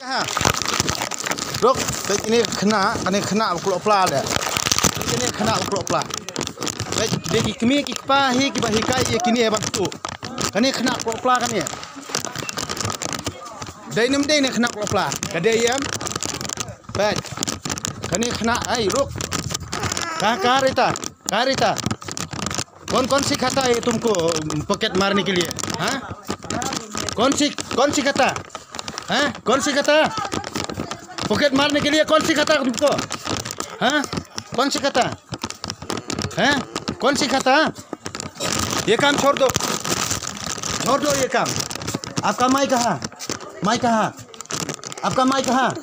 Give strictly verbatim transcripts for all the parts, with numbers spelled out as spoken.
Ha. Ruk, peit kine khynnah, kane khynnah ba klok pla de. Kine khynnah ba klok pla. Peit, de ki kmie ki kpa hi kiba hikai ïa kine ban tu. Kane khynnah klok pla kane. Dei ne ym dei ne khynnah klok pla. Ka dei em. Peit. Kane khynnah, ai, ruk. Ka, ka rita. Ka rita. कौन कौन सिखाता है तुमको पॉकेट मारने के लिए? हाँ? कौन सी कौन सिखाता? हैं? कौन सिखाता? पॉकेट मारने के लिए कौन सिखाता तुमको? हैं? कौन सिखाता? हैं? कौन सिखाता? ये काम छोड़ दो, छोड़ दो ये काम। आपका माई कहाँ? माई कहाँ? आपका माई कहाँ?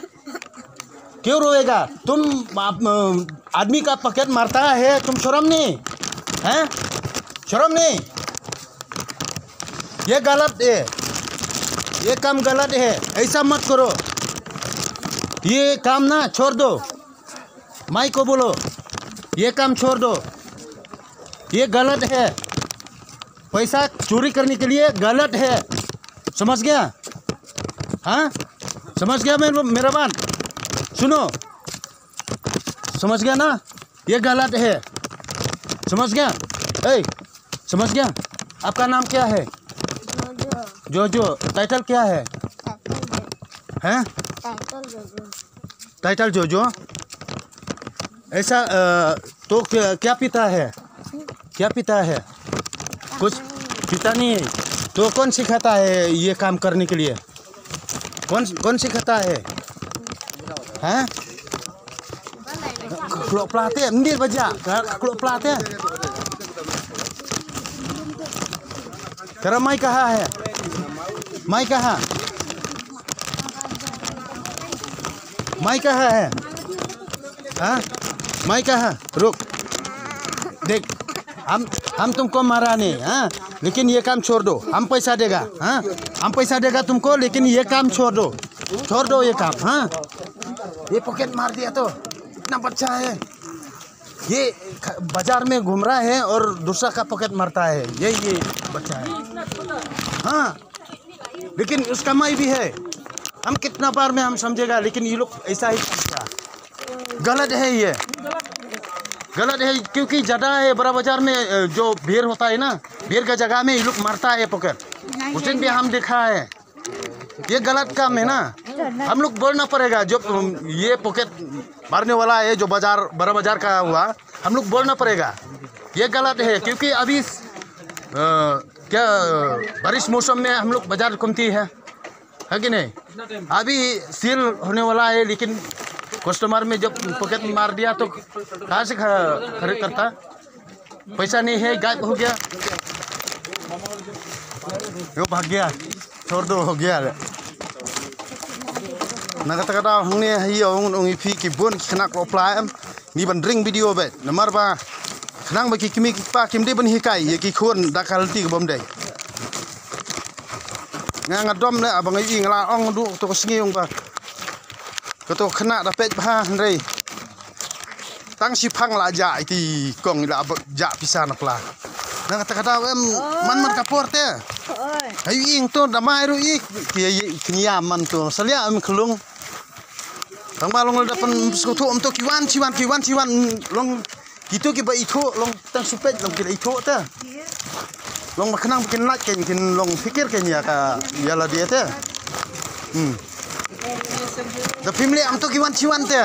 क्यों रोएगा तुम? आप, अ, आदमी का पॉकेट मारता है, तुम शर्म नहीं है? शर्म नहीं? ये गलत है, ये काम गलत है, ऐसा मत करो। ये काम ना छोड़ दो, माई को बोलो, ये काम छोड़ दो, ये गलत है। पैसा चोरी करने के लिए गलत है, समझ गया? हाँ, समझ गया मेरे, मेरा बात? सुनो, समझ गया ना? ये गलत है, समझ गया? ए, समझ गया? आपका नाम क्या है? जोजो। टाइटल क्या है? हैं? टाइटल जोजो। टाइटल जोजो। ऐसा, अ, तो क्या, क्या पीता है? क्या पीता है? कुछ पीता नहीं है। तो कौन सिखाता है ये काम करने के लिए? कौन, कौन सिखाता है? हैं? Klok pla te, mendil baja, klok pla te. Kara mai kaha hai? Mai kaha? Mai kaha hai? हाँ? माई कहाँ? रुक। देख, हम हम तुमको मारा नहीं, हाँ? लेकिन ये काम छोड़ दो। हम पैसा देगा, हाँ? हम पैसा देगा तुमको, लेकिन ये काम छोड़ दो। छोड़ दो ये काम, हाँ? ये पॉकेट मार दिया तो इतना बच्चा है। ये ख- बाजार में घूम रहा है और दूसरा का पॉकेट मारता है। ये ये बच्चा है। हाँ, लेकिन उसका माई भी है। हम कितना बार में हम समझेगा, लेकिन ये लोग ऐसा ही समझेगा। गलत है ये, गलत है, क्योंकि ज़्यादा है बड़ा बाजार में, अ, जो भीड़ होता है ना, भीड़ का जगह में ये लोग मारता है पॉकेट। उस दिन भी हम देखा है। ये गलत काम है ना, हम लोग बोलना पड़ेगा। जो, अम, ये पॉकेट मारने वाला है, जो बाजार, बड़ा बाजार का हुआ, हम लोग बोलना पड़ेगा। ये गलत है, क्योंकि अभी, अ, क्या, बारिश मौसम में हम लोग बाजार घूमती है, है कि नहीं? अभी सील होने वाला है, लेकिन कस्टमर में जब पॉकेट मार दिया तो कहाँ से ख-, खरीद करता? पैसा नहीं है, गायब हो गया। यो भाग गया, छोड़ दो, हो गया। Na kata kata hangne hi ong ong i phi ki bun ki khynnah klok pla em. Ngi ban ring video bad namar ba khnang ba ki kmie ki kpa kim dei ban hikai ïa ki khun da ka lynti ka bym dei. Nga nga dom ne ba nga ïohi nga la ong du to ka sngi ong ba kato khynnah da peit bha hynrei tang shiphang la jah iti kong la ba jah pisa na pla. Na kata kata em man man ka por te. Ai ing to da mai ru i ki ki nia man to salia em khlung. Tang ba long da pan sko to em to ki wan chi wan ki wan chi wan long ki to ki ba i to long tang supet long ki la i to ta. Long ma khnang kin lak ken kin long fikir ken ïa ka ïa la dia te. Hmm. Da phim leh am to ki wan chi wan te.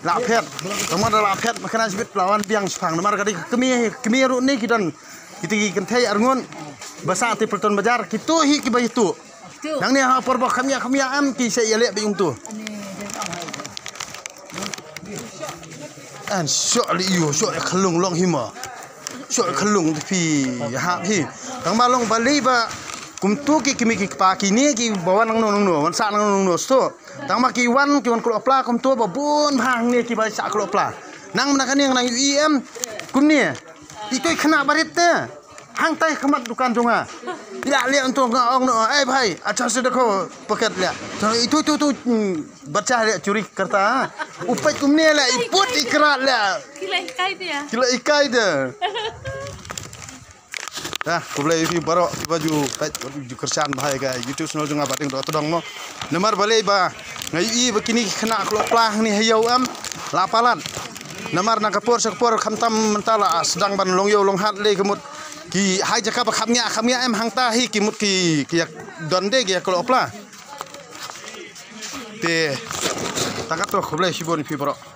La phet. Tang ma da la phet ma khana jibit la wan biang shipang namar ka dei kmie kmie ruh ne ki don. Kita ki kynthei arngun ba sa te Pyrton Bajar ki to hi ki ba i to. Nangne ha por ba kham ïa kham ïa am ki sa ïa leh ba ung to. An sho li yu sho khlung long hi ma. Sho khlung phi ha phi. Tang ma long ba li ba kum to ki kmie ki kpa ki ne ki ba wan nang no nang no wan sa nang no nang no sto. Tang ma ki wan ki wan klok pla kum to ba bun bha hangne ki ba sa klok pla. Nang mna ka ne nang yu i em kum ne. Itoi khana barit te. Hang tai khmat dukan jong nga. Ila le anto nga ong no ai bhai acha se dekho paket le. To itu tu tu bacha le churi karta. Upai kumne le iput ikra le. Kila ikai dia. Kila ikai dia. Khublei phi baroh kiba ju peit, ju kyrshan bha ïa ka YouTube channel jong nga Bah Dieng Dohtdong mo. Namar balei ba nga ïohi ba kine ki khynnah kloi pla hangne ha ïew em la palat. Namar na ka por sha ka por khamtam mynta la sdang ban long ïew long hat lei ka mut ki hai jaka ba kham ngiah kham ngiah em hangta hi ki mut ki ki ïa don de ki ïa kloi pla. Te tang katto, khublei shibun phi baroh.